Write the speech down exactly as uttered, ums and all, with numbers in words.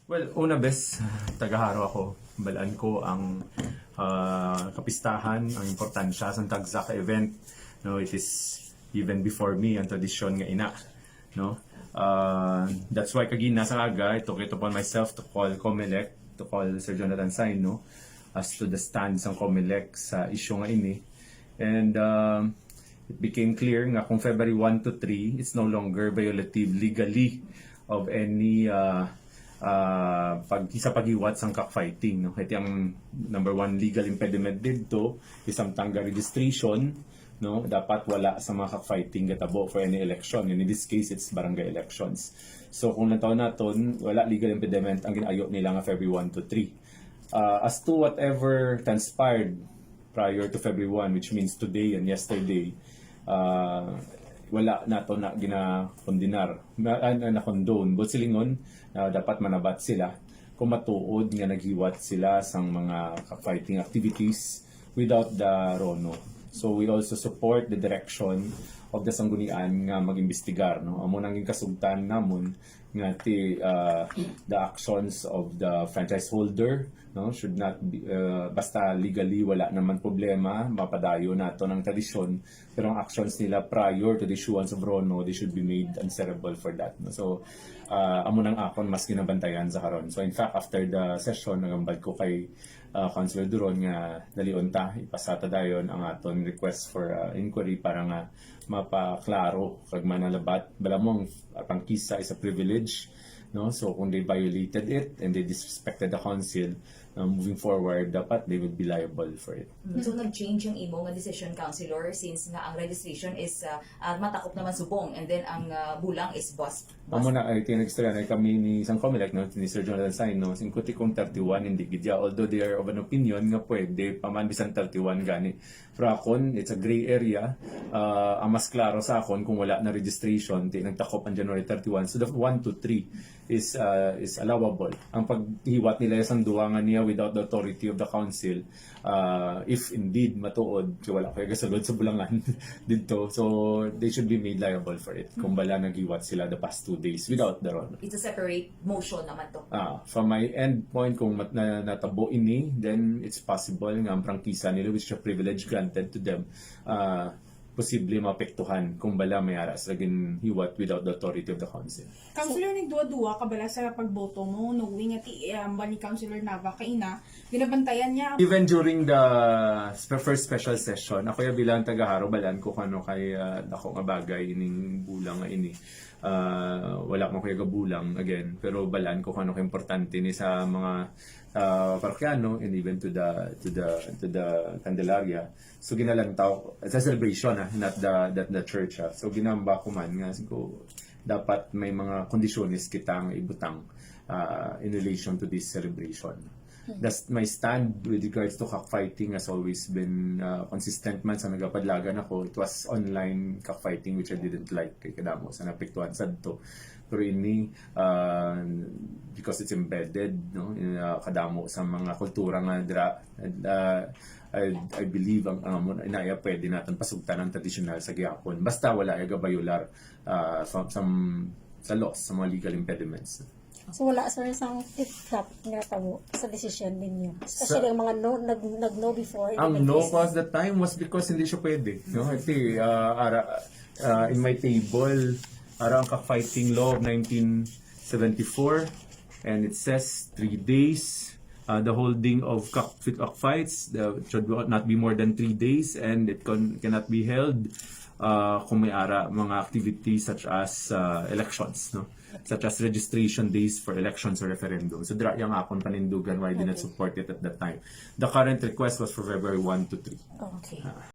Well, una, bes, tagaharo ako. Balaan ko ang, ah, kapistahan, ang importansya sang tagsa ka event. No, it is even before me ang tradisyon nga ina, no? Ah, that's why kagina sa aga, I took it upon myself to call Comelec, to call Sir Jonathan Saino as to the stand sang Comelec sa isyu nga ini. And, um, it became clear nga kung February one to three, it's no longer violative legally of any, uh, uh, pag, sa paghiwat sang cockfighting, no? Kay ang number one legal impediment didto is samtang ga registration, no? Dapat wala sa mga cockfighting gatabo for any election. And in this case, it's barangay elections. So kung lantaw naton, wala legal impediment ang ginayo nila nga February one to three. Uh, as to whatever transpired prior to February one, which means today and yesterday, uh, wala nato na ginakondenar, na, ah, na, na-condone. But silingon, ah, dapat manabat sila kung matuod nga naghiwat sila sang mga cockfighting activities without the RONO. So we also support the direction of the Sanggunian nga mag-imbestigar, no? Amo nang ginkasugtan namon nga ti, uh, the actions of the franchise holder, no, should not be, uh, basta legally wala naman problema, mapadayon nato ng tradisyon, pero ang actions nila prior to the issuance of RONO, they should be made answerable for that, no? So, uh, amo nang akon mas ginabantayan sa karon. So in fact, after the session, nagambal ko kay, uh, Councilor Duron nga dalion ta, ipasa ta dayon ang aton request for, uh, inquiry para nga mapaklaro kag manalabat. Bala mo, ang prangkisa is a privilege, no? So kung they violated it and they disrespected the council, uh, moving forward, dapat they would be liable for it. So, nag-change ang imo nga decision, Councilor, since nga ang registration is, ah, ah, matakop naman subong, and then ang, ah, bulang is bus. Amo na, ay, tinag-istorya na kami ni sang Comelec, no, ni Sir Jonathan Saino, singkuti kung thirty-one, hindi gid ya. Although they are of an opinion nga pwede pa man bisan thirty-one gani. Pero akon, it's a gray area. Ah, ang mas klaro sa akon kung wala na registration, di nagtakop ang January thirty-one. So the one to three is, ah, is allowable. Ang paghiwat nila sang duha nga niya without the authority of the council, ah, if indeed matuod, kay wala ko gasulod sa bulangan didto. So they should be made liable for it kung bala naghiwat sila the past two days without the RONO. It's a separate motion naman to. Ah, from my end point, kung mat- na, natabo ini, then it's possible nga ang prangkisa nila, which is a privilege granted to them, ah, posible maapektuhan kung bala may ara sila ginhiwat without the authority of the council. Councilor, nagduwa-duwa ka bala sa pagboto mo, knowing nga ti, um, ba ni Councilor Nava kaina, ginabantayan niya ang Even during the spe- first special session, ako ya bilang tagaharo, balaan ko kung ano kay, ah, dako nga bagay ining bulang nga ini. Ah, wala man ko ya gabulang again, pero balaan ko kung ano kay importante ni sa mga, ah, parokyano and even to the to the to the Candelaria. So ginalantaw sa celebration, ah, not the that the church, ah. So ginamba ko man nga siguro dapat may mga kondisyones kita nga ibutang, ah, in relation to this celebration. That's my stand with regards to cockfighting has always been, uh, consistent man sa nagapadlagan ako. It was online cockfighting, which I didn't like, kay kadamo sa napiktuhan sadto. Pero ini, uh, because it's embedded, no, in, uh, kadamo sa mga kultura nga dira, and, uh, I, I believe ang, ang amo na inaya pwede natin pasugtan ang traditional sa gihapon. Basta wala ya gabayolar, uh, sa, sa, sa laws, sa mga legal impediments. So wala, sir, sang flip-flop nga tabo sa desisyon ninyo? Especially ang mga no, nag, nag-no before. Ang and no yes. Ko at that time was because hindi siya pwede, no? Kasi, uh, ara, uh, in my table, ara ang cockfighting law of nineteen seventy-four, and it says three days. Uh, the holding of cock, cockfights, uh, should not be more than three days, and it con, cannot be held, uh, kung may ara mga activities such as, uh, elections, no? Such as registration days for elections or referendum. So dira yang akon panindugan why I did not support it at that time. The current request was for February one to three. Okay.